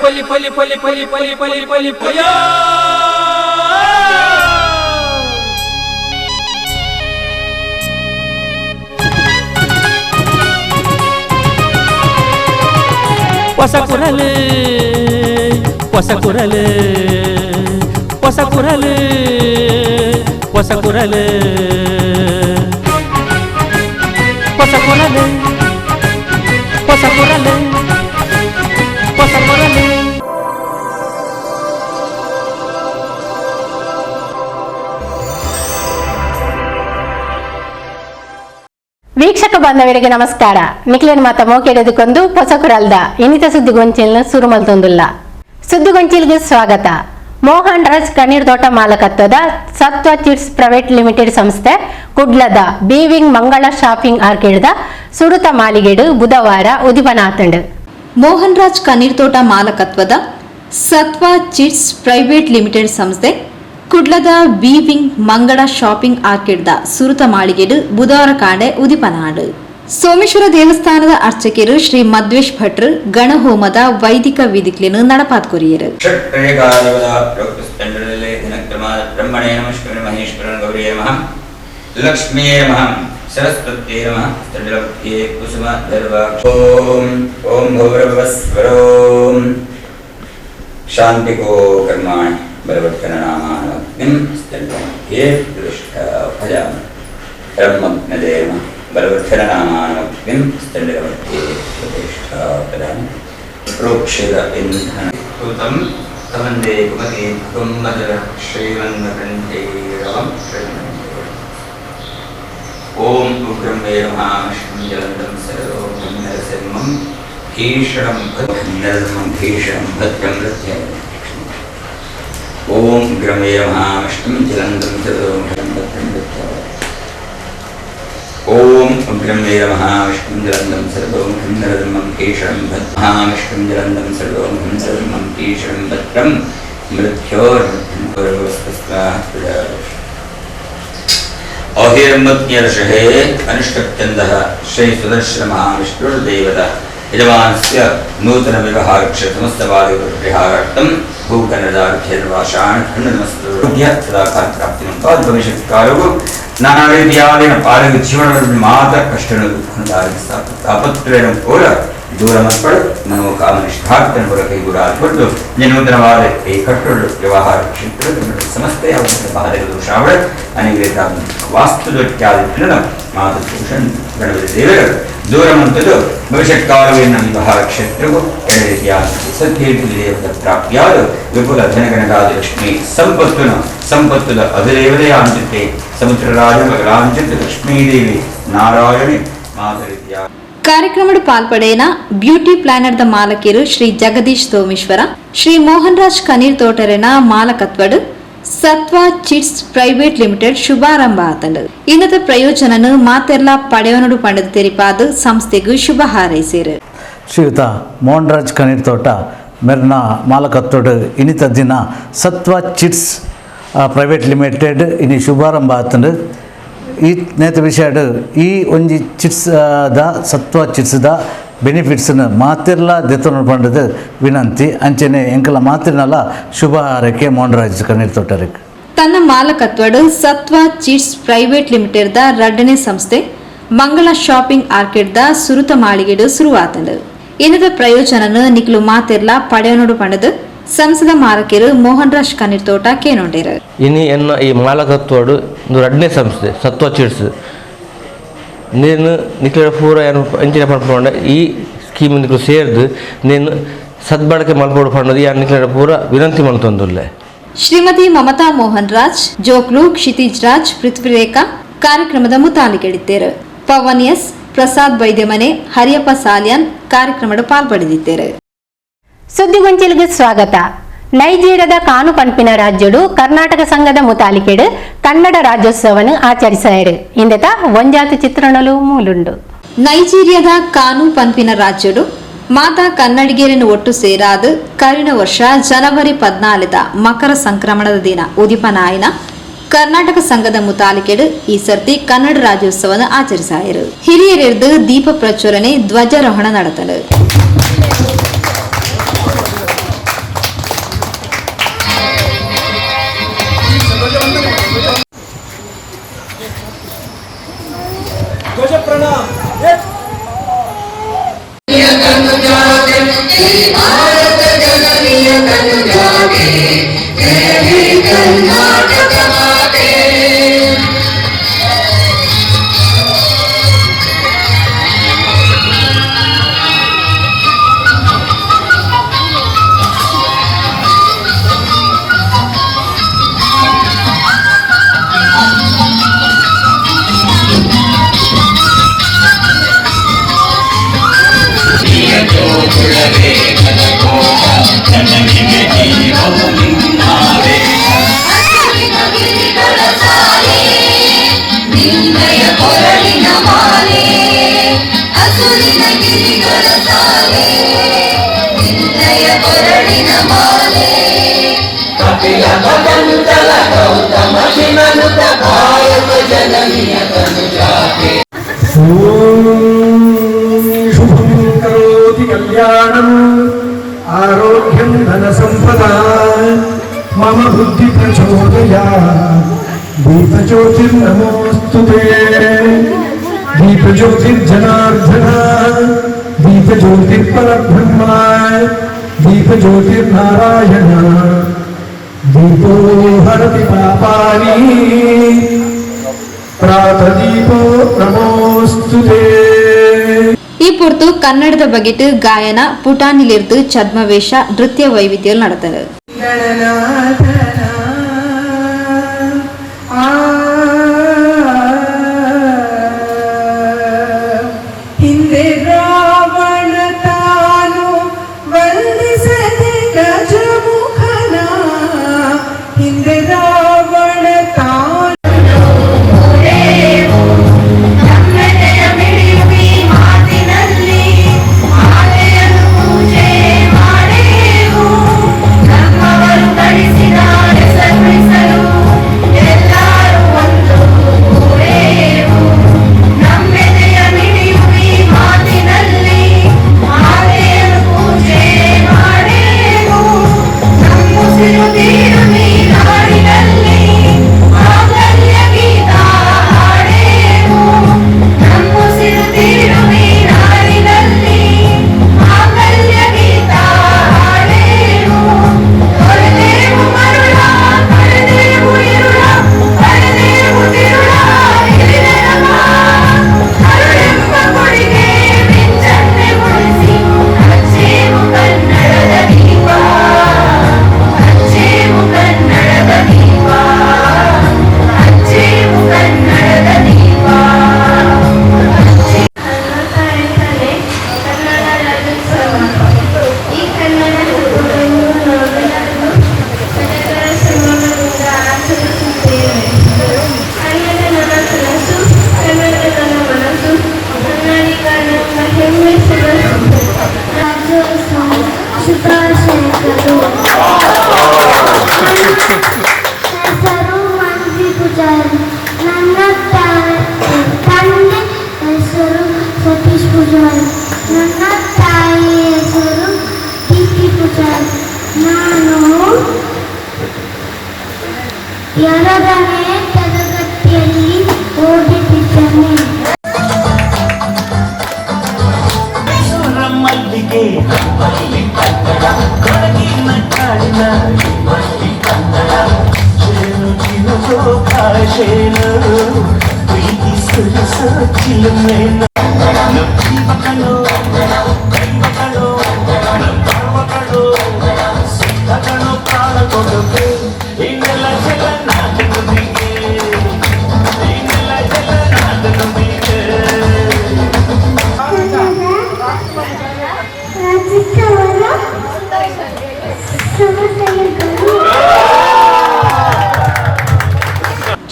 ಪಲಿ ಪಲಿ ಪಲಿ ಪಲಿ ಪಲಿ ಪಲಿ ಪಲಿ ಪಯ. ಹೊಸ ಕುರಲು ಹೊಸ ಕುರಲು ಹೊಸ ಕುರಲು ಹೊಸ ಕುರಲು ಹೊಸ ಕುರಲು ಹೊಸ ಕುರಲು ಹೊಸ ಕುರಲು. ವೀಕ್ಷಕ ಬಾಂಧವರಿಗೆ ನಮಸ್ಕಾರ. ನಿಕ್ಲೇನ್ ಮಾತ ಮೋಕೆಡೆದುಕೊಂಡು ಪೊಸಕುರಲ್ದ ಇನಿತ ಸುದ್ದಿಗೊಂಚಿಲ್ನ ಸುರುಮಲ್ತೊಂದುಲ್ಲ. ಸುದ್ದಿಗೊಂಚಿಲ್ಗೆ ಸ್ವಾಗತ. ಮೋಹನ್ ರಾಜ್ ಕಣ್ಣೀರ್ ತೋಟ ಮಾಲಕತ್ವದ ಸತ್ವ ಚಿಟ್ಸ್ ಪ್ರೈವೇಟ್ ಲಿಮಿಟೆಡ್ ಸಂಸ್ಥೆ ಕುಡ್ಲದ ಬೀವಿಂಗ್ ಮಂಗಳ ಶಾಪಿಂಗ್ ಆರ್ಕೇಡ್ದ ಸುಡುತ ಮಾಲಿಗೆಡು ಬುಧವಾರ ಉದಿಪನಾತಂಡು. ಮೋಹನ್ ರಾಜ್ ಕನ್ನೀರ್ತೋಟ ಮಾಲಕತ್ವದ ಸತ್ವ ಚಿಟ್ಸ್ ಪ್ರೈವೇಟ್ ಲಿಮಿಟೆಡ್ ಸಂಸ್ಥೆ ಕುಡ್ಲದ ಬೀವಿಂಗ್ ಮಂಗಳ ಶಾಪಿಂಗ್ ಆರ್ಕೇಡ್ದ ಸುರುತ ಮಾಳಿಗೆಡು ಬುಧವಾರ ಕಾಂಡೆ ಉದಿಪನಾಡು. ಸೋಮೇಶ್ವರ ದೇವಸ್ಥಾನದ ಅರ್ಚಕರು ಶ್ರೀ ಮಧ್ವೇಶ್ ಭಟ್ರು ಗಣಹೋಮದ ವೈದಿಕ ವಿಧಿಕ್ಲೆನು ನಡಪಾತ್ ಕೊರಿಯರು. ಷಟ್ರೇಗಾದಿವದ ಪ್ರೋಕ್ತಸ್ತಂಡಲೇ ದಿನಕ್ರಮಾದ ಬ್ರಹ್ಮಣೇ ನಮಃ, ಶಿವನ ಮಹೇಶ್ವರನ ಗೌರಿಯೇ ನಮಃ, ಲಕ್ಷ್ಮೀಯೇ ನಮಃ, ಸರಸ್ವತ್ಯೇ ನಮಃ, ಸ್ತಂಡಲವತ್ಯೇ ಕುಸುಮ ದರ್ವ ಓಂ ಓಂ ಭೌರವಸ್ವರೋಂ ಶಾಂತಿಕೋ ಕರ್ಮಾಣಿ ಬಲವರ್ತನ ನಾಮಾನಗ್ನಿಂ ಸ್ತಂಡಲಮಧ್ಯೆ ಪ್ರತಿಷ್ಠಾಪಯಾಮಿ. ಬ್ರಹ್ಮಜ್ಞದೇ ನಮಃ, ಬಲವರ್ತನ ನಾಮಾನಗ್ನಿಂ ಸ್ತಂಡಲಮಧ್ಯೆ ಪ್ರತಿಷ್ಠಾಪಯಾಮಿ. ಪ್ರೋಕ್ಷಿತ ಇಂಧನ ಕೃತಂ ತವಂದೇ ಕುಮತಿ ಕುಮ್ಮಜರ ಶ್ರೀಮನ್ನಕಂಠೈರವಂ ಶ್ರೀಮಂತೇ. ಓಂ ಉಗ್ರಂ ವೀರಮಹಾವಿಷ್ಣುಂ ಜಲಂತಂ ಸರ್ವೋಂ ನರಸಿಂಹಂ ಭೀಷಣಂ ಭದ್ರಂ ಭೀಷಣಂ ಭದ್ರಂ ಮೃತ್ಯಂ. ಓಂ ಉಗ್ರಂ ವೀರಮಹಾವಿಷ್ಣುಂ ಜಲಂತಂ ಸರ್ವೋಂ ಭದ್ರಂ ಮೃತ್ಯಂ. ಓಂ ಉಗ್ರಂ ವೀರಮಹಾವಿಷ್ಣುಂ ಜಲಂತಂ ಸರ್ವೋಂ ನರಸಿಂಹಂ ಭೀಷಣಂ ಭದ್ರಮಹಾವಿಷ್ಣುಂ ಜಲಂತಂ ಸರ್ವೋಂ ನರಸಿಂಹಂ ಭೀಷಣಂ ಭದ್ರಂ ಮೃತ್ಯೋರ್ಮೃತ್ಯುರ್ವಸ್ತಾಃ. ಅಹಿರ್ಮತ್ಯರ್ಷಹೇ ಅನುಷ್ಠಪ್ಯಂದಃ ಶ್ರೀ ಸುದರ್ಶನ ಮಹಾವಿಷ್ಣುರ್ದೇವತ ಯಜಮಾನಸ್ಯ ನೂತನ ವ್ಯವಹಾರಕ್ಷ ಸಮಸ್ತವಾದಿಪರಿಹಾರಾರ್ಥಂ ಭೂಕನ್ನದಾರ್ಘ್ಯರ್ವಾಷಾಣ ಖಂಡನಮಸ್ತುಭ್ಯ ಸದಾಕಾಲ ಪ್ರಾಪ್ತಿಮಂತಾದ ಭವಿಷ್ಯತ್ಕಾಲವು ನಾನಾ ರೀತಿಯಾದ ಪಾಲಕ ಜೀವನದಲ್ಲಿ ಮಾತ್ರ ಕಷ್ಟನ ದುಃಖದ ತಾಪತ್ರಯ ಕೂಡ ದೂರ ಮಕ್ಕಳು ಮನೋಕಾಮನಿಷ್ಠಾರ್ಥನ ಪುರ ಕೈಗೂಡಾಲ್ಪಟ್ಟು ನೂತನವಾದ ಈ ಕಟ್ಟಡ ವ್ಯವಹಾರ ಕ್ಷೇತ್ರದ ಸಮಸ್ತ ಯಾವ ಬಾಧಕ ದೋಷಾವಳ ಅನೇಕ ವಾಸ್ತು ದೊಟ್ಟಾದ ಮಾತು ಭೂಷಣ್ ಗಣಪತಿ ದೇವರು ದೂರ ಮಂತದ್ದು ಭವಿಷ್ಯತ್ಕಾಲವೇನ ವಿವಾಹ ಕ್ಷೇತ್ರವು ಎರಡು ರೀತಿಯ ಸದ್ಯೇತು ದೇವತ ಪ್ರಾಪ್ತಿಯಾದ ವಿಪುಲ ಧನಗಣಕಾದ ಲಕ್ಷ್ಮಿ ಸಂಪತ್ತುನ ಸಂಪತ್ತುದ ಅಧಿದೇವತೆಯ ಅಂಚುತ್ತೆ ಸಮುದ್ರರಾಜ ಮಗಲಾಂಚಿತ್ ಲಕ್ಷ್ಮೀದೇವಿ ನಾರಾಯಣಿ ಮಾತ ರೀತಿಯ. ಕಾರ್ಯಕ್ರಮದ ಪಾಲ್ಪಡೆಯನ ಬ್ಯೂಟಿ ಪ್ಲಾನೆಟ್ the ಮಾಲಕಿರು ಶ್ರೀ ಜಗದೀಶ್ ಸೋಮೇಶ್ವರ, ಶ್ರೀ ಮೋಹನ್ ರಾಜ್ ಕನೀರ್ ತೋಟರೆನ ಮಾಲಕತ್ವಡು ಸತ್ವ ಚಿಟ್ಸ್ ಪ್ರೈವೇಟ್ ಲಿಮಿಟೆಡ್ ಶುಭಾರಂಭ ಆತಂಡು. ಇನ್ನದ ಪ್ರಯೋಜನನು ಮಾತೆಲ್ಲ ಪಡೆಯವನುಡು ಪಂಡದ ತೆರಿಪಾದು ಸಂಸ್ಥೆಗೂ ಶುಭ ಹಾರೈಸಿರು. ಶ್ರೀಯುತ ಮೋಹನ್ ರಾಜ್ ಕನೀರ್ ತೋಟ ಮೆರ್ನ ಮಾಲಕತ್ತೋಡು ಇನಿತ ದಿನ ಸತ್ವ ಚಿಟ್ಸ್ ಪ್ರೈವೇಟ್ ಲಿಮಿಟೆಡ್ ಇನಿ ಶುಭಾರಂಭ ಆತಂಡು. ಈ ನೇತ ವಿಷಯಡ್ ಈ ಒಂಜಿ ಚಿಟ್ಸ್ ದ ಸತ್ವ ಚಿಟ್ಸ್ದ ಬೆನಿಫಿಟ್ಸ್ನ ಮಾತಿರ್ಲ ದೆತ್ತೊಂಡು ಪಂಡದು ವಿನಂತಿ. ಅಂಚನೆ ಎಂಕಲ ಮಾತಿರ್ನಲ ಶುಭ ಹಾರೈಕೆ ಮೋಹನ್ ರಾಜ್ ಕನೀರ್ ತೋಟರಿಗೆ. ತನ್ನ ಮಾಲಕತ್ವಡು Satva chits private limited the ರಡ್ಡನೇ ಸಂಸ್ಥೆ ಮಂಗಳ ಶಾಪಿಂಗ್ ಆರ್ಕೇಡ್ the ಸುರುತ ಮಾಳಿಗೆಡು ಶುರುವಾತಂಡು. ಇನ್ನದ ಪ್ರಯೋಜನನು ನಿಕ್ಲು ಮಾತಿರ್ಲ ಪಡೆಯನುಡು ಪಂಡದು ಸಂಸದ ಮಾಲಕಿರು ಮೋಹನ್ ರಾಜ್ ಕನೀರ್ ತೋಟ ಕೇನೊಂಡೇರು. ಇನಿ ಎನ್ನ ಈ ಮಾಲಕತ್ವಡು ಒಂದು ರಡ್ನೇ ಸಂಸ್ಥೆ ಸತ್ವ ಚಿಟ್ಸ್ ನೇನು ನಿಕ್ಲೆಡ ಪೂರ ಏನು ಎಂಚಿನ ಪನ್ಪುಂಡ ಈ ಸ್ಕೀಮ್ ನಿಕ್ಲು ಸೇರ್ದು ನೇನು ಸದ್ಬಳಕೆ ಮಲ್ಪೊಡು ಪಂಡದು ಯಾನ್ ನಿಕ್ಲೆಡ ಪೂರ ವಿನಂತಿ ಮಲ್ತೊಂದುಲ್ಲೆ. ಶ್ರೀಮತಿ ಮಮತಾ ಮೋಹನ್ ರಾಜ್, ಜೋಕ್ಲು ಕ್ಷಿತಿಜ್ ರಾಜ್, ಪೃಥ್ವಿರೇಖಾ ಕಾರ್ಯಕ್ರಮದ ಮುತಾಲಿಕೆಡಿದ್ದೇರು. ಪವನ್ ಎಸ್ ಪ್ರಸಾದ್ ಬೈದ್ಯಮನೆ, ಹರಿಯಪ್ಪ ಸಾಲಿಯಾನ್ ಕಾರ್ಯಕ್ರಮದ ಪಾಲ್ಪಡೆದಿದ್ದಾರೆ. ಸುದ್ದಿಗೊಂಚಿಲ್ಗೆ ಸ್ವಾಗತ. ನೈಜೀರಿಯಾದ ಕಾನು ಪನ್ಪಿನ ರಾಜ್ಯಡು ಕರ್ನಾಟಕ ಸಂಘದ ಮುತಾಲಿಕೆಡು ಕನ್ನಡ ರಾಜ್ಯೋತ್ಸವವನ್ನು ಆಚರಿಸಾಯರು. ಇಂದೆತ ಒಂಜಾತಿ ಚಿತ್ರಣಲು ಮೂಲುಂಡು. ನೈಜೀರಿಯಾದ ಕಾನು ಪನ್ಪಿನ ರಾಜ್ಯಡು ಮಾತಾ ಕನ್ನಡಿಗರನ್ನು ಒಟ್ಟು ಸೇರಾದು ಕರಿನ ವರ್ಷ ಜನವರಿ 14ದ ಮಕರ ಸಂಕ್ರಮಣದ ದಿನ ಉದಿಪನಾಯನ ಕರ್ನಾಟಕ ಸಂಘದ ಮುತಾಲಿಕೆಡು ಈ ಸರ್ತಿ ಕನ್ನಡ ರಾಜ್ಯೋತ್ಸವನ ಆಚರಿಸಾಯರು. ಹಿರಿಯರೆರ್ದು ದೀಪ ಪ್ರಜ್ವಲನೆ, ಧ್ವಜಾರೋಹಣ ನಡೆತಲು. ಧ್ವಜ ಪ್ರಣಾಮ್. ಶುಭಂ ಕರೋತಿ ಕಲ್ಯಾಣಂ ಆರೋಗ್ಯಂ ಧನ ಸಂಪದಾ ಮಮ ಬುದ್ಧಿ ಪ್ರಚೋದಯಾತ್ ದೀಪಜ್ಯೋತಿರ್ನಮೋಸ್ತುತೇ ದೀಪಜ್ಯೋತಿರ್ಜನಾರ್ದನ ದೀಪಜ್ಯೋತಿರ್ಪರಬ್ರಹ್ಮ ದೀಪಜ್ಯೋತಿರ್ನಾರಾಯಣ ದೀಪೋ ಹರತಿ ಪಾಪಾನಿ ಪ್ರಾತದೀಪೋ ನಮೋಸ್ತುತೇ. ಈ ಪೊರ್ತು ಕನ್ನಡದ ಬಗೆಟ್ ಗಾಯನ ಪುಟಾಣಿಲಿರ್ದು ಛದ್ಮವೇಷ ನೃತ್ಯ ವೈವಿಧ್ಯ ನಡೆದರು. ಹಿಂದೆ ರಾವಣ ತಾನು ವಂದಿಸದೆ ಗಜಮುಖನ, ಹಿಂದೆ ರಾವಣ ತಾನು ಹೆಸರು ಮಂಜು ಪೂಜಾರಿ. ನನ್ನ ತಂದೆ ಹೆಸರು ಸತೀಶ್ ಪೂಜಾರಿ. ನನ್ನ ತಾಯಿ ಹೆಸರು ದೀಪ್ತಿ ಪೂಜಾರಿ. ನಾನು 2ನೇ ತರಗತಿಯಲ್ಲಿ ಓದುತ್ತಿದ್ದೇನೆ.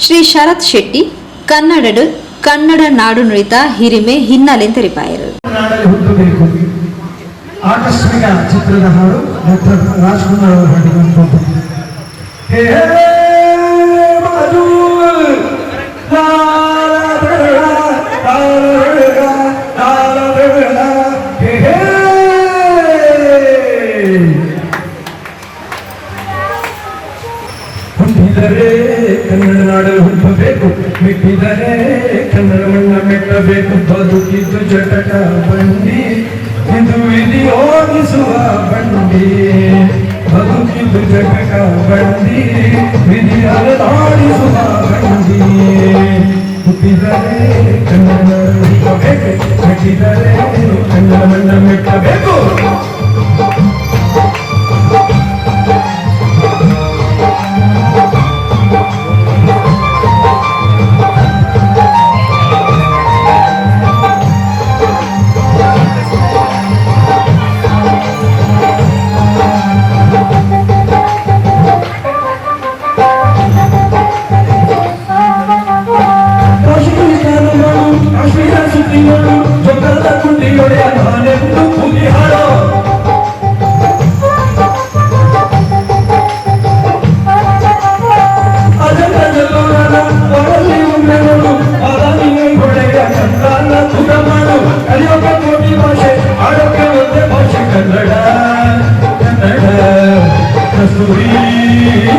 ಶ್ರೀ ಶರತ್ ಶೆಟ್ಟಿ ಕನ್ನಡಡು ಕನ್ನಡ ನಾಡು ನುಡಿತ ಹಿರಿಮೆ ಹಿನ್ನೆಲೆ ತೆರಿಪಾಯರು. ನಾಡಲ್ಲಿ ಹುಟ್ಟಬೇಕು. ಆಕಸ್ಮಿಕ ಚಿತ್ರದ ಹಾಡು ಡಾಕ್ಟರ್ ರಾಜ್ಕುಮಾರ್ ಅವರು ಹಾಡಿರುವಂಥದ್ದು. ಹೇ ಮಧು ಹುಟ್ಟಿದರೆ ಕನ್ನಡ ನಾಡಲ್ಲಿ ಹುಟ್ಟಬೇಕು, ಮೆಟ್ಟಿದರೆ Kannada ಮಣ್ಣ ಮೆಟ್ಟಬೇಕು. ಬದುಕಿದ್ದು ಜಟಕ ಬಂಡಿ, ಇದು ವಿಧಿ ಓಡಿಸುವ ಬಂಡಿ. ಬದುಕಿದ್ದು ಜಟಕ ಬಂಡಿ, ವಿಧಿ ಅಲೆದಾಡಿಸುವ ಬಂಡಿ. ಹುಟ್ಟಿದರೆ ಕನ್ನಡ ಹುಟ್ಟಬೇಕು, ಮೆಟ್ಟಿದರೆ ಕನ್ನಡ ಮಣ್ಣ ಮೆಟ್ಟಬೇಕು. ಕಾಶ್ಮೀರ ಸುದ್ದಿ ನೋಡು, ಜೊಕ್ಕದ ಗುಂಡಿಯೊಡೆಯ ನಾನೆಂದು ಕೂಗಿ ಹಾಡೋ. ಅಜಂತ ಜಲ್ಲೋರನ ಒಳಲ್ಲಿ ಒಮ್ಮೆ ನೋಡು, ಬಾದಾಮಿ ಒಡೆಯ ಕಂದಾನ ತೂಕ ಮಾಡು. ಕಲಿಯೋಕೆ ಕೋಟಿ ಭಾಷೆ, ಆಡೋಕೆ ಒಂದೇ ಭಾಷೆ ಕನ್ನಡ. ಕನ್ನಡ ಕಸ್ತೂರಿ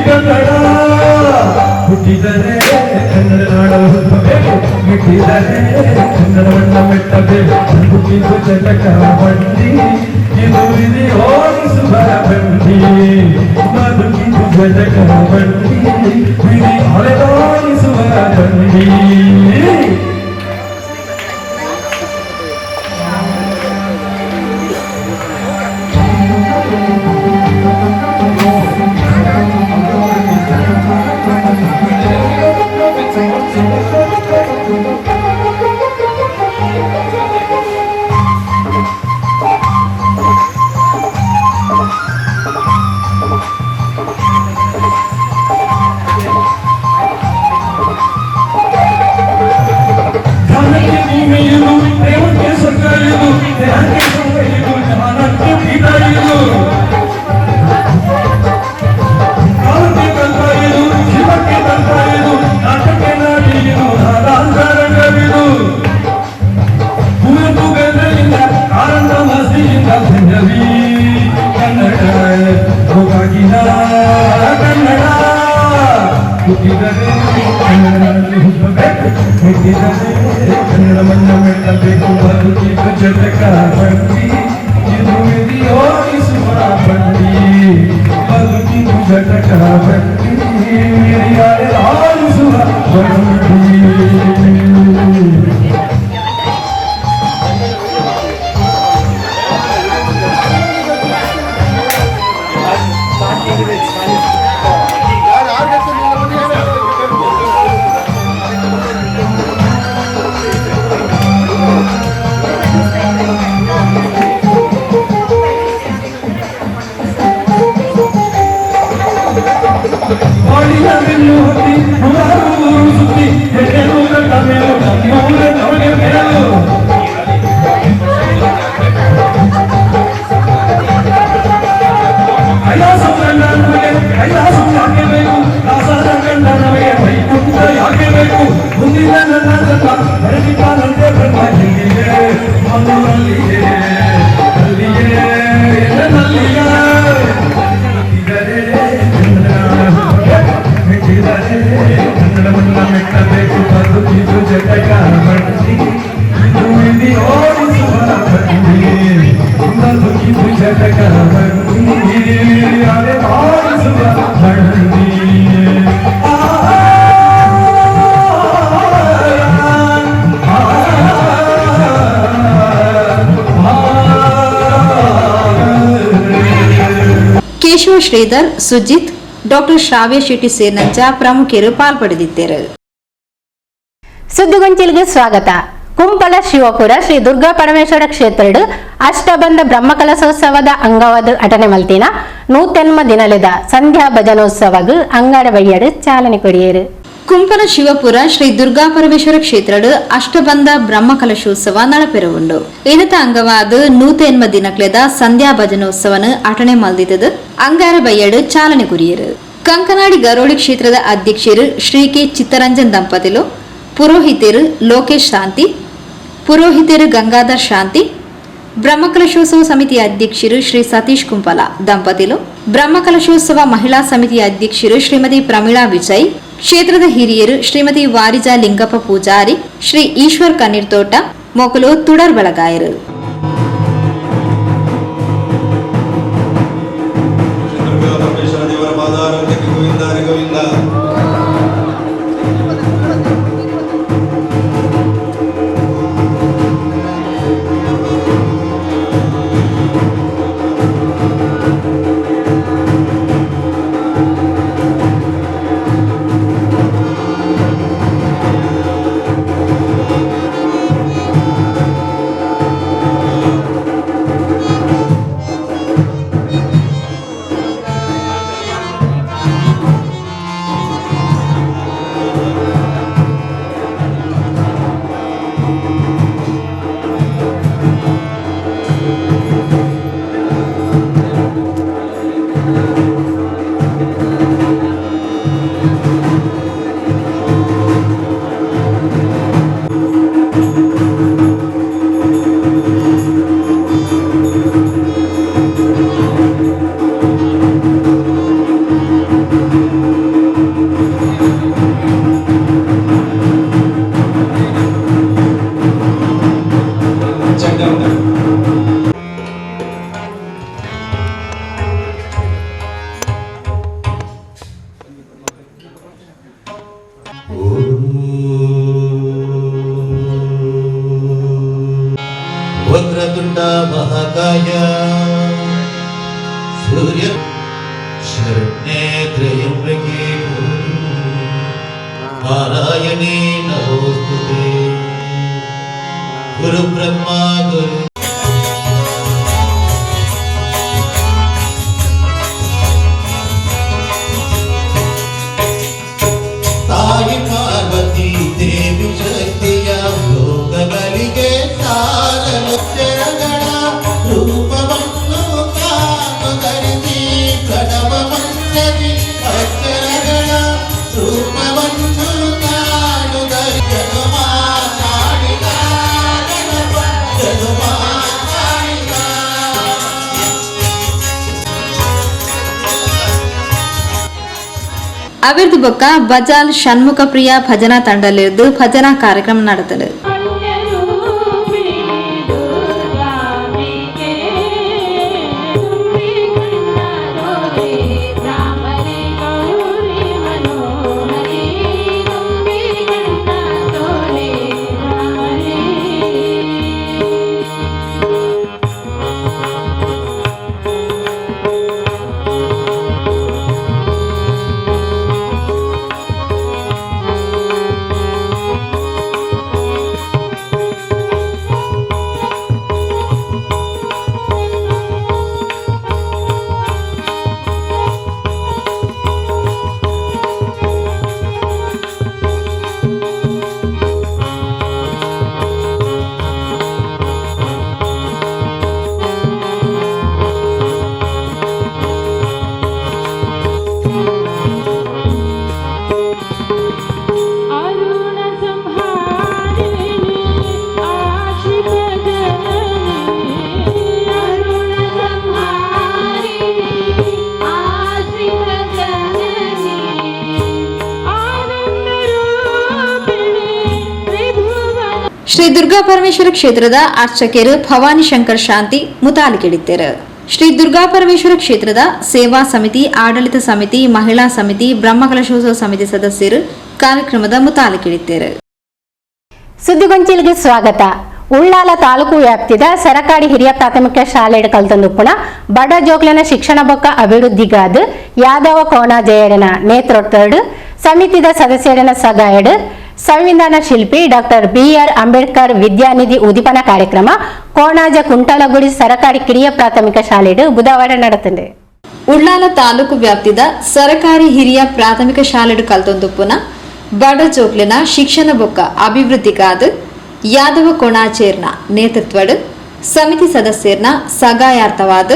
ಕನ್ನಡ. ಹುಟ್ಟಿದರೆ ಕನ್ನಡ ನಾಡಲು ಹುಟ್ಟಬೇಕು, ಮೆಟ್ಟಿದರೆ ಕನ್ನಡವನ್ನ ಮೆಟ್ಟಬೇಕು. ಹುಟ್ಟಿದ್ದು ಜಟಕ ಬಂಡಿ, ಇದು ವಿಧಿ ಓಡಿಸುವ ಬಂಡಿ. ಬದುಕಿದ್ದು ಜಟಕ ಬಂಡಿ, ವಿಧಿ ಅಲೆದಾಡಿಸುವ ಬಂಡಿ. ಧ್ಯಾನಕ್ಕೆ ಭೂಮಿಯು, ಪ್ರೇಮಕ್ಕೆ ಸ್ವರ್ಗ ಇದು, ದೇಹಕ್ಕೆ ಸುಖ ಇದು, ಜ್ಞಾನಕ್ಕೆ ಪೀಠ ಇದು. ಕಾಲಕ್ಕೆ ತಂತ್ರ ಇದು, ಶಿವಕ್ಕೆ ತಂತ್ರ ಇದು, ನಾಟಕ್ಕೆ ನಾಡಿ ಇದು, ನಾದಾಂತರಂಗವಿದು. ಕುವೆಂಪು ಬೇಂದ್ರೆಯಿಂದ, ಕಾರಂತ ಮಾಸ್ತಿಯಿಂದ ಧನ್ಯವೀ ಕನ್ನಡ, ಹೋಗಾಗಿನ ಕನ್ನಡ. ಹುಟ್ಟಿದರೆ ಕನ್ನಡ ಹುಟ್ಟಬೇಕು, ಮೆಟ್ಟಿದರೆ ಕನ್ನಡ ಮಣ್ಣ ಮೆಟ್ಟಬೇಕು. ಬದುಕಿದ್ದು ಜಟಕ ಬಂಡಿ, ಇದು ವಿಧಿ ಓಡಿಸುವ ಬಂಡಿ. ಬದುಕಿದ್ದು ಜಟಕ ಬಂಡಿ, ಆಡಿಸುವ ಬಂಡಿ. ಬಾಳಿನ ಬೆನ್ನು ಹತ್ತಿ ನೂರಾರು ಊರು ಸುತ್ತಿ, ಎಲ್ಲೆಲ್ಲೂ ಕಂಡ ಮೇಲು ನಮ್ಮೂರ ನಮಗೆ ಮೇಲು. ಕೈಲಾಸ ಕಂಡ ನಮಗೆ ಕೈಲಾಸ ಯಾಕೆ ಬೇಕು? ದಾಸರ ಕಂಡ ನಮಗೆ ವೈಕುಂಠ ಯಾಕೆ ಬೇಕು? ಮುಂದಿನ ನನ್ನ ಜನ್ಮ ಬರೆದಿದ್ದಾನಂತೆ ಬ್ರಹ್ಮ, ಎಲ್ಲಿಯೇ ಮಣ್ಣೂರಲ್ಲಿಯೇ, ಅಲ್ಲಿಯೇ ನನ್ನಲ್ಲಿಯೇ. ಹುಟ್ಟಿದರೆ ಕನ್ನಡ ಮೆಟ್ಟಿದರೆ ಕನ್ನಡವನ್ನ ಮೆಟ್ಟಬೇಕು. ಬದುಕಿದು ಜಟಕ ಬಂಡಿ, ಇದು ವಿಧಿ ಓಡಿಸುವ ಬಂಡಿ. ಬದುಕಿದು ಜಟಕ ಬಂಡಿ, ಅಲೆ ಆಡಿಸುವ ಬಂಡಿ. ಆ ಕೇಶವ ಶ್ರೀಧರ್, ಸುಜಿತ್, ಡಾಕ್ಟರ್ ಶ್ರಾವ್ಯ ಶೆಟ್ಟಿ ಸೇರಿನಂಚ ಪ್ರಮುಖರು ಪಾಲ್ಪಡೆದಿದ್ದರು. ಸುದ್ದಿಗೊಂಚಿಲಿಗೆ ಸ್ವಾಗತ. ಕುಂಪಲ ಶಿವಪುರ ಶ್ರೀ ದುರ್ಗಾ ಪರಮೇಶ್ವರ ಕ್ಷೇತ್ರಡು ಅಷ್ಟಬಂಧ ಬ್ರಹ್ಮಕಲಶೋತ್ಸವದ ಅಂಗವಾದ ಅಟನೆ ಮಲ್ತಿನ ನೂತೆನ್ಮ ದಿನಲೆದ ಸಂಧ್ಯಾ ಭಜನೋತ್ಸವಗ್ ಅಂಗಾಡ ಬಯ್ಯಡು ಚಾಲನೆ ಕೊಡಿಯೇರು. ಕುಂಪಲ ಶಿವಪುರ ಶ್ರೀ ದುರ್ಗಾ ಪರಮೇಶ್ವರ ಕ್ಷೇತ್ರಡು ಅಷ್ಟಬಂಧ ಬ್ರಹ್ಮಕಲಶೋತ್ಸವ ನಡಪೆರವುಂಡು. ಇನತ ಅಂಗವಾದ 108 ದಿನಕ್ಲೆದ ಸಂಧ್ಯಾ ಭಜನೋತ್ಸವನ ಅಟನೆ ಮಲ್ದಿತದು ಅಂಗಾರ ಬಯ್ಯಡು ಚಾಲನೆ ಕುರಿಯರು. ಕಂಕನಾಡಿ ಗರೋಡಿ ಕ್ಷೇತ್ರದ ಅಧ್ಯಕ್ಷರು ಶ್ರೀ ಕೆ ಚಿತ್ತರಂಜನ್ ದಂಪತಿಲು, ಪುರೋಹಿತರು ಲೋಕೇಶ್ ಶಾಂತಿ, ಪುರೋಹಿತರು ಗಂಗಾಧರ್ ಶಾಂತಿ, ಬ್ರಹ್ಮಕಲಶೋತ್ಸವ ಸಮಿತಿಯ ಅಧ್ಯಕ್ಷರು ಶ್ರೀ ಸತೀಶ್ ಕುಂಪಲ ದಂಪತಿಲು, ಬ್ರಹ್ಮಕಲಶೋತ್ಸವ ಮಹಿಳಾ ಸಮಿತಿಯ ಅಧ್ಯಕ್ಷರು ಶ್ರೀಮತಿ ಪ್ರಮೀಳಾ ವಿಜಯ್, ಕ್ಷೇತ್ರದ ಹಿರಿಯರು ಶ್ರೀಮತಿ ವಾರಿಜಾ ಲಿಂಗಪ್ಪ ಪೂಜಾರಿ, ಶ್ರೀ ಈಶ್ವರ್ ಕಣ್ಣೀರ್ತೋಟ ಮೊಕಲು ತುಡರ್ ಬೆಳಗಾಯರು. ವಕ್ರತುಂಡ ಮಹಾಕಾಯ ಸೂರ್ಯ ಶರಣ್ಯೇ ತ್ರಯಂಬಕೆ ನಾರಾಯಣೇ ನಮೋಸ್ತುತೆ. ಗುರು ಬ್ರಹ್ಮ ಗುರು ತಾಯಿ ಪಾರ್ವತಿ ದೇವಿ ಶಕ್ತಿಯ ಲೋಕಗಳಿಗೆ ಸಾರಲು ಚರಗಳ ರೂಪವನ್ನು ತಾನು ಧರಿಸಿ ಪ್ರಣವ ಮಂತ್ರದಿ ಅಕ್ಷರಗಳ ರೂಪವನ್ನು ತಾನು ಧರಿಸಲು ಮಾತಾಡಿದ ಗಣಪ ಮಾತಾಡಿದ. ಅವಿರ್ದು ಬೊಕ್ಕ ಬಜಾಲ್ ಷಣ್ಮುಖ ಪ್ರಿಯ ಭಜನಾ ತಂಡಲಿದ್ದು ಭಜನಾ ಕಾರ್ಯಕ್ರಮ ನಡೆತಲು. ಶ್ರೀ ದುರ್ಗಾ ಪರಮೇಶ್ವರ ಕ್ಷೇತ್ರದ ಅರ್ಚಕರು ಭವಾನಿ ಶಂಕರ್ ಶಾಂತಿ ಮುತಾಲಿಕೆಡಿತ್ತರು. ಶ್ರೀ ದುರ್ಗಾ ಪರಮೇಶ್ವರ ಕ್ಷೇತ್ರದ ಸೇವಾ ಸಮಿತಿ, ಆಡಳಿತ ಸಮಿತಿ, ಮಹಿಳಾ ಸಮಿತಿ, ಬ್ರಹ್ಮಕಲಶೋತ್ಸವ ಸಮಿತಿ ಸದಸ್ಯರು ಕಾರ್ಯಕ್ರಮದ ಮುತಾಲಿಕೆಡಿತ್ತರು. ಸುದ್ದಿಗೊಂಚಿಲಿಗೆ ಸ್ವಾಗತ. ಉಳ್ಳಾಲ ತಾಲೂಕು ವ್ಯಾಪ್ತಿದ ಸರಕಾರಿ ಹಿರಿಯ ಪ್ರಾಥಮಿಕ ಶಾಲೆ ಕಲ್ತಂದುಪ್ಪುಣ ಬಡ ಜೋಕ್ಲೆನ ಶಿಕ್ಷಣ ಬೊಕ್ಕ ಅಭಿವೃದ್ಧಿಗಾದ ಯಾದವ ಕೋಣ ಜಯಡನ ನೇತೃತ್ವಡ್ ಸಮಿತಿದ ಸದಸ್ಯರನ ಸಗಾಯಡ್ ಸಂವಿಧಾನ ಶಿಲ್ಪಿ ಡಾಕ್ಟರ್ ಬಿಆರ್ ಅಂಬೇಡ್ಕರ್ ವಿದ್ಯಾನಿಧಿ ಉದ್ದೀಪನ ಕಾರ್ಯಕ್ರಮ ಕೋಣಾಜ ಕುಂಟಾಲಗುಡಿ ಸರಕಾರಿ ಕಿರಿಯ ಪ್ರಾಥಮಿಕ ಶಾಲೆಡ್ ಬುಧವಾರ ನಡೆತಂದೆ. ಉಳ್ಳಾಲ ತಾಲೂಕು ವ್ಯಾಪ್ತಿದ ಸರಕಾರಿ ಹಿರಿಯ ಪ್ರಾಥಮಿಕ ಶಾಲೆಡ್ ಕಲ್ತೊಂದುಪ್ಪುನ ಬಡ ಜೋಕ್ಲೆನ ಶಿಕ್ಷಣ ಬೊಕ್ಕ ಅಭಿವೃದ್ಧಿಗಾದ ಯಾದವ ಕೊಣಾಚೇರ್ನ ನೇತೃತ್ವಡ್ ಸಮಿತಿ ಸದಸ್ಯರ್ನ ಸಗಾಯಾರ್ಥವಾದ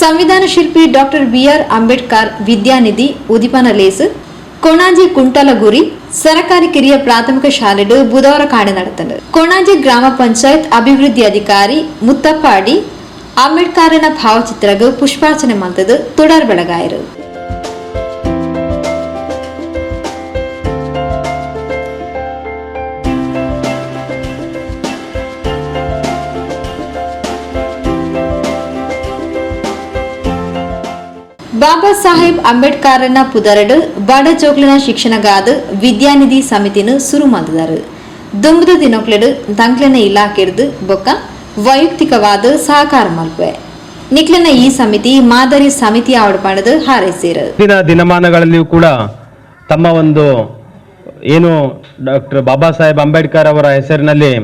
ಸಂವಿಧಾನ ಶಿಲ್ಪಿ ಡಾಕ್ಟರ್ ಬಿಆರ್ ಅಂಬೇಡ್ಕರ್ ವಿದ್ಯಾನಿಧಿ ಉದ್ದೀಪನ ಲೇಸ್ ಕೊಣಾಜಿ ಕುಂಟಲಗುರಿ ಸರಕಾರಿ ಕಿರಿಯ ಪ್ರಾಥಮಿಕ ಶಾಲೆಡ್ ಬುಧವಾರ ಕಾಣೆ ನಡೆತಂಡು. ಕೊಣಾಜಿ ಗ್ರಾಮ ಪಂಚಾಯತ್ ಅಭಿವೃದ್ಧಿ ಅಧಿಕಾರಿ ಮುತ್ತಪ್ಪ ಅಡಿ ಅಂಬೇಡ್ಕರನ ಭಾವಚಿತ್ರಗ್ ಪುಷ್ಪಾರ್ಚನೆ ಮಂತದು ತುಡರ್ ಬೆಳಗಾಯರು. Baba Saheb ಅಂಬೇಡ್ಕರ್ನ ಪುದರಡು ಬಡ ಜೋಕ್ಲಿನ ಶಿಕ್ಷಣಗಾದ ವಿದ್ಯಾನಿಧಿ ಸಮಿತಿನ ಸುರು ಮಲ್ತದಾರು. ದುಂಬುದ ದಿನೊಕ್ಲೆಡು ದಂಕ್ಲೆನ ಇಲಾಖೆರ್ದು ಬೊಕ್ಕ ವೈಯಕ್ತಿಕವಾದ ಸಹಕಾರ ಮಲ್ಪೆ. ನಿಕ್ಲೆನ ಈ ಸಮಿತಿ ಮಾದರಿ ಸಮಿತಿ ಆವಡ್ ಪಂಡದು ಹಾರೈಸಿರು. ಮುಂದಿನ ದಿನಮಾನಗಳಲ್ಲಿಯೂ ಕೂಡ ತಮ್ಮ ಒಂದು ಏನು ಡಾಕ್ಟರ್ ಬಾಬಾ ಸಾಹೇಬ್ ಅಂಬೇಡ್ಕರ್ ಅವರ ಹೆಸರಿನಲ್ಲಿ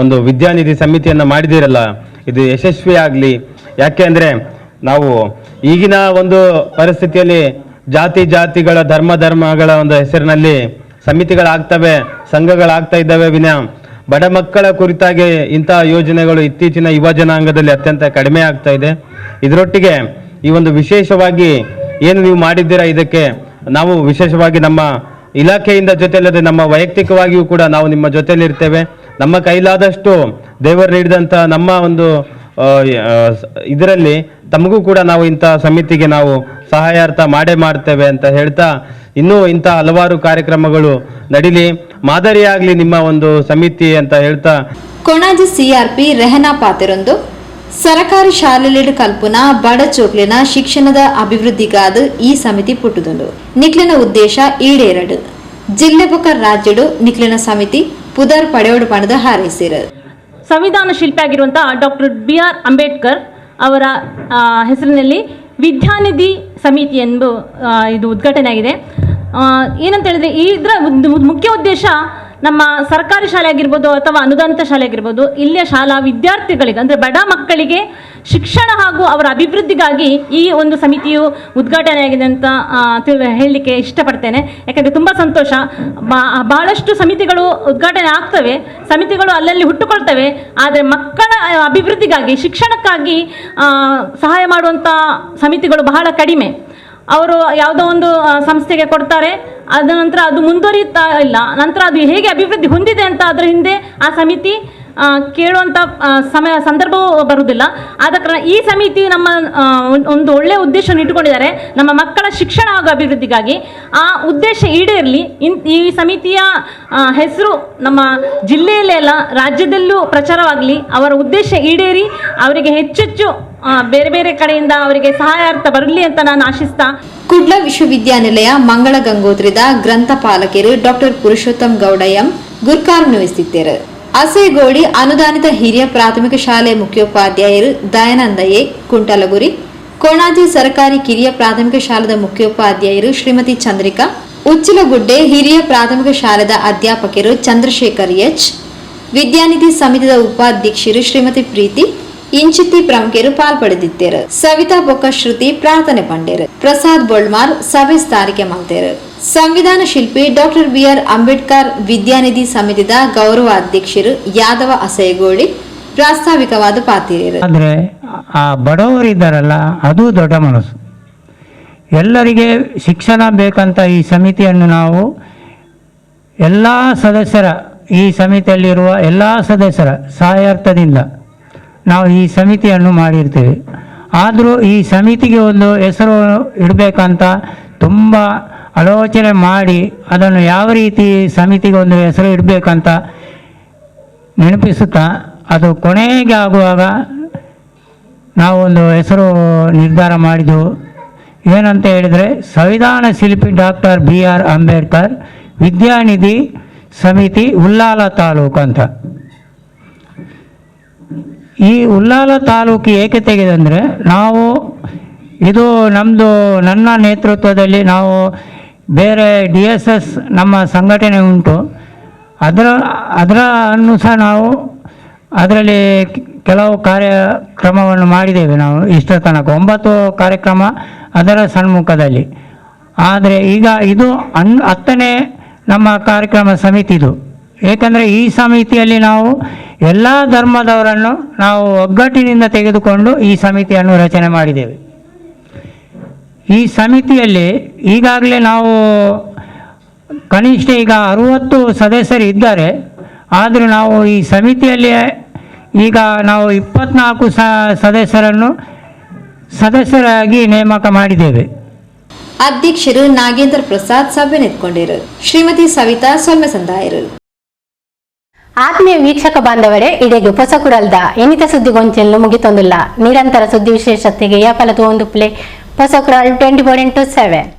ಒಂದು ವಿದ್ಯಾನಿಧಿ ಸಮಿತಿಯನ್ನು ಮಾಡಿದಿರಲ್ಲ, ಇದು ಯಶಸ್ವಿ ಆಗಲಿ. ಯಾಕೆ ಅಂದರೆ ನಾವು ಈಗಿನ ಒಂದು ಪರಿಸ್ಥಿತಿಯಲ್ಲಿ ಜಾತಿ ಜಾತಿಗಳ ಧರ್ಮ ಧರ್ಮಗಳ ಒಂದು ಹೆಸರಿನಲ್ಲಿ ಸಮಿತಿಗಳಾಗ್ತವೆ, ಸಂಘಗಳಾಗ್ತಾ ಇದ್ದಾವೆ ವಿನಃ ಬಡ ಮಕ್ಕಳ ಕುರಿತಾಗಿ ಇಂತಹ ಯೋಜನೆಗಳು ಇತ್ತೀಚಿನ ಯುವ ಜನಾಂಗದಲ್ಲಿ ಅತ್ಯಂತ ಕಡಿಮೆ ಆಗ್ತಾ ಇದೆ. ಇದರೊಟ್ಟಿಗೆ ಈ ಒಂದು ವಿಶೇಷವಾಗಿ ಏನು ನೀವು ಮಾಡಿದ್ದೀರಾ, ಇದಕ್ಕೆ ನಾವು ವಿಶೇಷವಾಗಿ ನಮ್ಮ ಇಲಾಖೆಯಿಂದ ಜೊತೆಯಲ್ಲದೆ ನಮ್ಮ ವೈಯಕ್ತಿಕವಾಗಿಯೂ ಕೂಡ ನಾವು ನಿಮ್ಮ ಜೊತೆಯಲ್ಲಿರ್ತೇವೆ. ನಮ್ಮ ಕೈಲಾದಷ್ಟು ದೇವರು ನೀಡಿದಂಥ ನಮ್ಮ ಒಂದು ಇದರಲ್ಲಿ ತಮಗೂ ಕೂಡ ನಾವು ಇಂಥ ಸಮಿತಿಗೆ ನಾವು ಸಹಾಯಾರ್ಥ ಮಾಡೇ ಮಾಡ್ತೇವೆ ಅಂತ ಹೇಳ್ತಾ, ಇನ್ನೂ ಇಂಥ ಹಲವಾರು ಕಾರ್ಯಕ್ರಮಗಳು ನಡೀಲಿ, ಮಾದರಿಯಾಗಲಿ ನಿಮ್ಮ ಒಂದು ಸಮಿತಿ ಅಂತ ಹೇಳ್ತಾ. ಕೊಣಾಜಿ ಸಿಆರ್ಪಿ ರೆಹನಾ ಪಾತೆರೊಂದು ಸರಕಾರಿ ಶಾಲೆಲೆಡು ಕಲ್ಪುನ ಬಡ ಚೋಕ್ಲಿನ ಶಿಕ್ಷಣದ ಅಭಿವೃದ್ಧಿಗಾದ ಈ ಸಮಿತಿ ಪುಟ್ಟುದುಂಡು. ನಿಕ್ಲಿನ ಉದ್ದೇಶ ಈಡೇರಡು ಜಿಲ್ಲೆ ಬೊಕ್ಕ ರಾಜ್ಯಡು ನಿಕ್ಲಿನ ಸಮಿತಿ ಪುದರ್ ಪಡೆಯೋಡು ಪಣದ ಹಾರೈಸಿರು. ಸಂವಿಧಾನ ಶಿಲ್ಪಿ ಆಗಿರುವಂಥ doctor B R Ambedkar ಅವರ ಹೆಸರಿನಲ್ಲಿ ವಿದ್ಯಾನಿಧಿ ಸಮಿತಿ ಎಂದು ಇದು ಉದ್ಘಾಟನೆ ಆಗಿದೆ. ಏನಂತ ಹೇಳಿದ್ರೆ, ಇದರ ಮುಖ್ಯ ಉದ್ದೇಶ ನಮ್ಮ ಸರ್ಕಾರಿ ಶಾಲೆ ಆಗಿರ್ಬೋದು ಅಥವಾ ಅನುದಾನಿತ ಶಾಲೆ ಆಗಿರ್ಬೋದು, ಇಲ್ಲಿಯ ಶಾಲಾ ವಿದ್ಯಾರ್ಥಿಗಳಿಗೆ ಅಂದರೆ ಬಡ ಮಕ್ಕಳಿಗೆ ಶಿಕ್ಷಣ ಹಾಗೂ ಅವರ ಅಭಿವೃದ್ಧಿಗಾಗಿ ಈ ಒಂದು ಸಮಿತಿಯು ಉದ್ಘಾಟನೆಯಾಗಿದೆ ಅಂತ ಹೇಳಲಿಕ್ಕೆ ಇಷ್ಟಪಡ್ತೇನೆ. ಯಾಕಂದರೆ ತುಂಬ ಸಂತೋಷ. ಬಹಳಷ್ಟು ಸಮಿತಿಗಳು ಉದ್ಘಾಟನೆ ಆಗ್ತವೆ, ಸಮಿತಿಗಳು ಅಲ್ಲಲ್ಲಿ ಹುಟ್ಟುಕೊಳ್ತವೆ, ಆದರೆ ಮಕ್ಕಳ ಅಭಿವೃದ್ಧಿಗಾಗಿ ಶಿಕ್ಷಣಕ್ಕಾಗಿ ಸಹಾಯ ಮಾಡುವಂಥ ಸಮಿತಿಗಳು ಬಹಳ ಕಡಿಮೆ. ಅವರು ಯಾವುದೋ ಒಂದು ಸಂಸ್ಥೆಗೆ ಕೊಡ್ತಾರೆ, ಅದ ನಂತರ ಅದು ಮುಂದುವರಿಯುತ್ತಾ ಇಲ್ಲ, ನಂತರ ಅದು ಹೇಗೆ ಅಭಿವೃದ್ಧಿ ಹೊಂದಿದೆ ಅಂತ ಅದರ ಹಿಂದೆ ಆ ಸಮಿತಿ ಕೇಳುವಂಥ ಸಮಯ ಸಂದರ್ಭವೂ ಬರುವುದಿಲ್ಲ. ಆದ ಕಾರಣ ಈ ಸಮಿತಿ ನಮ್ಮ ಒಂದು ಒಳ್ಳೆಯ ಉದ್ದೇಶವನ್ನು ಇಟ್ಟುಕೊಂಡಿದ್ದಾರೆ, ನಮ್ಮ ಮಕ್ಕಳ ಶಿಕ್ಷಣ ಹಾಗೂ ಅಭಿವೃದ್ಧಿಗಾಗಿ. ಆ ಉದ್ದೇಶ ಈಡೇರಲಿ. ಈ ಸಮಿತಿಯ ಹೆಸರು ನಮ್ಮ ಜಿಲ್ಲೆಯಲ್ಲೇ ಅಲ್ಲ, ರಾಜ್ಯದಲ್ಲೂ ಪ್ರಚಾರವಾಗಲಿ, ಅವರ ಉದ್ದೇಶ ಈಡೇರಿ ಅವರಿಗೆ ಹೆಚ್ಚೆಚ್ಚು ಬೇರೆ ಬೇರೆ ಕಡೆಯಿಂದ ಅವರಿಗೆ ಸಹಾಯಾರ್ಥ ಬರಲಿ ಅಂತ ನಾನು ಆಶಿಸ್ತಾ. ಕುಡ್ಲ ವಿಶ್ವವಿದ್ಯಾನಿಲಯ ಮಂಗಳ ಗಂಗೋತ್ರಿದ ಗ್ರಂಥಪಾಲಕರು ಡಾಕ್ಟರ್ ಪುರುಷೋತ್ತಮ್ ಗೌಡ ಎಂ ಗುರ್ಕಾರ್ ನಿವಹಿಸುತ್ತಿದ್ದರು. ಅಸೇಗೋಡಿ ಅನುದಾನಿತ ಹಿರಿಯ ಪ್ರಾಥಮಿಕ ಶಾಲೆ ಮುಖ್ಯೋಪಾಧ್ಯಾಯರು ದಯಾನಂದ ಎ ಕುಂಟಲಗುರಿ, ಕೊಣಾಜಿ ಸರ್ಕಾರಿ ಕಿರಿಯ ಪ್ರಾಥಮಿಕ ಶಾಲೆದ ಮುಖ್ಯೋಪಾಧ್ಯಾಯರು ಶ್ರೀಮತಿ ಚಂದ್ರಿಕಾ, ಉಚ್ಚಿಲಗುಡ್ಡೆ ಹಿರಿಯ ಪ್ರಾಥಮಿಕ ಶಾಲೆದ ಅಧ್ಯಾಪಕರು ಚಂದ್ರಶೇಖರ್ ಎಚ್, ವಿದ್ಯಾನಿಧಿ ಸಮಿತಿದ ಉಪಾಧ್ಯಕ್ಷರು ಶ್ರೀಮತಿ ಪ್ರೀತಿ ಇಂಚಿತ್ತಿ ಪ್ರಮುಖರು ಪಾಲ್ಪಡೆದಿದ್ದರು. ಸವಿತಾ ಬೊಕ್ಕ ಶ್ರುತಿ ಪ್ರಾರ್ಥನೆ ಪಂಡೇರು. ಪ್ರಸಾದ್ ಬೊಳ್ಮಾರ್ ಸಭೆ ಸ್ಥಾರಿಕೆ ಮಲ್ತೇರು. ಸಂವಿಧಾನ ಶಿಲ್ಪಿ doctor B R Ambedkar ವಿದ್ಯಾನಿಧಿ ಸಮಿತಿದ ಗೌರವ ಅಧ್ಯಕ್ಷರು ಯಾದವ ಅಸಯಗೋಳಿ ಪ್ರಾಸ್ತಾವಿಕವಾದ ಪಾತಿರೇರು. ಆದರೆ ಆ ಬಡವರಿದ್ದಾರಲ್ಲ, ಅದು ದೊಡ್ಡ ಮನಸ್ಸು. ಎಲ್ಲರಿಗೆ ಶಿಕ್ಷಣ ಬೇಕಂತ ಈ ಸಮಿತಿಯನ್ನು ನಾವು ಎಲ್ಲ ಸದಸ್ಯರ, ಈ ಸಮಿತಿಯಲ್ಲಿರುವ ಎಲ್ಲ ಸದಸ್ಯರ ಸಹಾಯಾರ್ಥದಿಂದ ನಾವು ಈ ಸಮಿತಿಯನ್ನು ಮಾಡಿರ್ತೀವಿ. ಆದರೂ ಈ ಸಮಿತಿಗೆ ಒಂದು ಹೆಸರು ಇಡಬೇಕಂತ ತುಂಬ ಆಲೋಚನೆ ಮಾಡಿ ಅದನ್ನು ಯಾವ ರೀತಿ ಸಮಿತಿಗೆ ಒಂದು ಹೆಸರು ಇಡಬೇಕಂತ ನೆನಪಿಸುತ್ತಾ ಅದು ಕೊನೆಗೆ ಆಗುವಾಗ ನಾವೊಂದು ಹೆಸರು ನಿರ್ಧಾರ ಮಾಡಿದೆವು. ಏನಂತ ಹೇಳಿದರೆ, ಸಂವಿಧಾನ ಶಿಲ್ಪಿ doctor B R Ambedkar ವಿದ್ಯಾನಿಧಿ ಸಮಿತಿ ಉಲ್ಲಾಲ ತಾಲೂಕು ಅಂತ. ಈ ಉಲ್ಲಾಲ ತಾಲೂಕು ಏಕೆ ತೆಗೆದಂದರೆ, ನಾವು ಇದು ನಮ್ಮದು ನನ್ನ ನೇತೃತ್ವದಲ್ಲಿ ನಾವು ಬೇರೆ DSS ನಮ್ಮ ಸಂಘಟನೆ ಉಂಟು, ಅದರ ಅನ್ನು ಸಹ ನಾವು ಅದರಲ್ಲಿ ಕೆಲವು ಕಾರ್ಯಕ್ರಮವನ್ನು ಮಾಡಿದ್ದೇವೆ. ನಾವು ಇಷ್ಟರ ತನಕ 9 ಕಾರ್ಯಕ್ರಮ ಅದರ ಸನ್ಮುಖದಲ್ಲಿ. ಆದರೆ ಈಗ ಇದು 10ನೇ ನಮ್ಮ ಕಾರ್ಯಕ್ರಮ ಸಮಿತಿದು. ಏಕೆಂದರೆ ಈ ಸಮಿತಿಯಲ್ಲಿ ನಾವು ಎಲ್ಲ ಧರ್ಮದವರನ್ನು ನಾವು ಒಗ್ಗಟ್ಟಿನಿಂದ ತೆಗೆದುಕೊಂಡು ಈ ಸಮಿತಿಯನ್ನು ರಚನೆ ಮಾಡಿದ್ದೇವೆ. ಈ ಸಮಿತಿಯಲ್ಲಿ ಈಗಾಗಲೇ ನಾವು ಕನಿಷ್ಠ ಈಗ 60 ಸದಸ್ಯರು ಇದ್ದಾರೆ. ಆದರೂ ನಾವು ಈ ಸಮಿತಿಯಲ್ಲಿ ಈಗ ನಾವು 24 ಸದಸ್ಯರನ್ನು ಸದಸ್ಯರಾಗಿ ನೇಮಕ ಮಾಡಿದ್ದೇವೆ. ಅಧ್ಯಕ್ಷರು ನಾಗೇಂದ್ರ ಪ್ರಸಾದ್ ಸಭೆ ನಿಂತ್ಕೊಂಡಿರು. ಶ್ರೀಮತಿ ಸವಿತಾ ಸೊಲ್ಮೆ ಸಂದಾಯರು. ಆತ್ಮೀಯ ವೀಕ್ಷಕ ಬಾಂಧವರೇ, ಇಡೆಗೆ ಹೊಸಕುರಲ್ದ ಎನಿತ ಸುದ್ದಿಗೊಂಚಲು ಮುಗಿತೊಂದಿಲ್ಲ. ನಿರಂತರ ಸುದ್ದಿ ವಿಶೇಷತೆಗೆ ಯಾಪಲ ಒಂದು ಪ್ಲೇ. ಹೊಸಕ್ರಾಲ್ 24x7.